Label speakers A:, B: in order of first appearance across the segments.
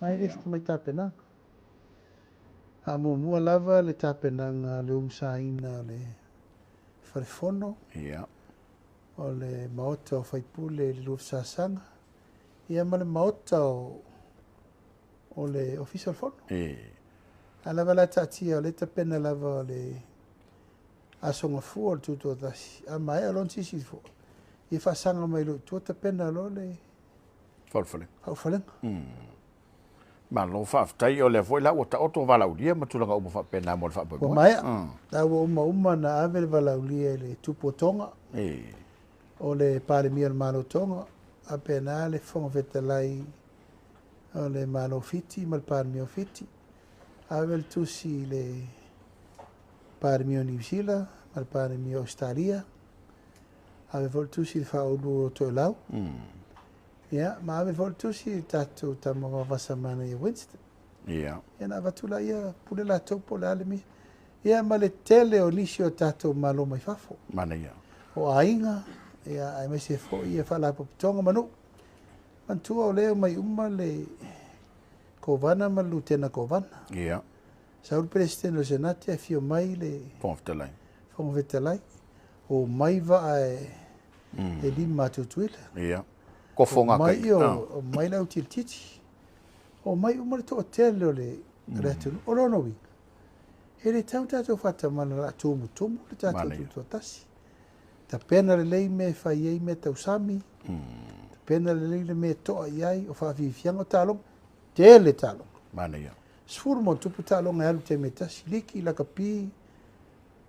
A: Ma e le se tamai tapenaga. Faamuamua lava le tapenaga o le umusaina o le Fale Fono, o le Maota o Faipule i le Luafisasaga, ia ma le Maota o le Ofisa o le Fono. A lava la taatia o le tapena lava o le Aso Gafua o le Tutoatasi, a maea loa ona silisili fua, ia faasaga mai loa i tua tapena loa le faaulufalega.
B: Malo faafetai. O lea foi la ua taoto valaaulia ma tulaga uma faapena mo le faamoemoe.
A: Ua maea. La ua uma uma ona ave le valaaulia i le Tupu o Toga, o le Palemia o le Malo o Toga, faapena le Fofoga Fetalai o le Malo o Fiti ma le Palemia o Fiti. Ave le tusi i le Palemia o Niu Sila ma le Palemia o Ausetalia. Ave foi le tusi i le Faaulu o Toelau. Ia, ma ave foi le tusi i le tatou tama vavasa manaia Winston. Ia na avatu laia pule latou po o le a le mea. Ia ma le tele o nisi o tatou malo mai fafo.
B: Manaia.
A: O aiga, ia, aemaise foi ia faalapotopotoga ma nuu. Manatua o lea e omai uma le Kovana ma le Lutena Kovana. Sau le Peresetene o le Senate, afio mai le
B: Fofoga Fetalai.
A: Fofoga Fetalai. Omai vaa e 5 a Tutuila.
B: Kofoga
A: Omai,
B: kai.
A: Omai le autialititi. Omai uma le toatele o le atunuu. O lona uiga, e le tau tatou faatamala o le a tumutumu le tatou tutoatasi. Tapena lelei mea e fai ai mea tausami, tapena lelei le mea e toa i ai, o faafiafiaga, o taaloga, tele taaloga.
B: Manaia.
A: 10+ taaloga e alu i le taimi e tasi, liki, lakapi,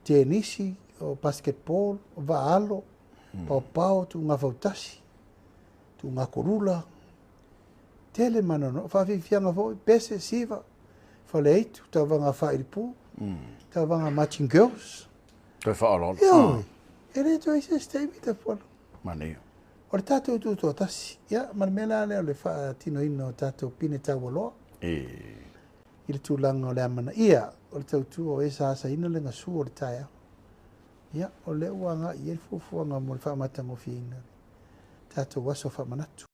A: tenisi, o basketball, o vaalo, paopao, tuuga fautasi, tuuga kolula, tele manono. Faafiafiaga foi, pese, siva, faleaitu, tauvaga faailipu, tauvaga marching girls.
B: Toe faaoloolo.
A: Ioe, e le toe i se isi taimi Tapuala.
B: Manaia.
A: O le tatou tutoatasi, ia, ma le mea la lea o le faatinoina o tatou pine taualoa i le tulaga o le amanaia o le tautua o e sa asaina le gasu o le taeao. Ia, o lea ua agai i ai le fuafuaga mo le faamatagofieina o le tatou aso faamanatu.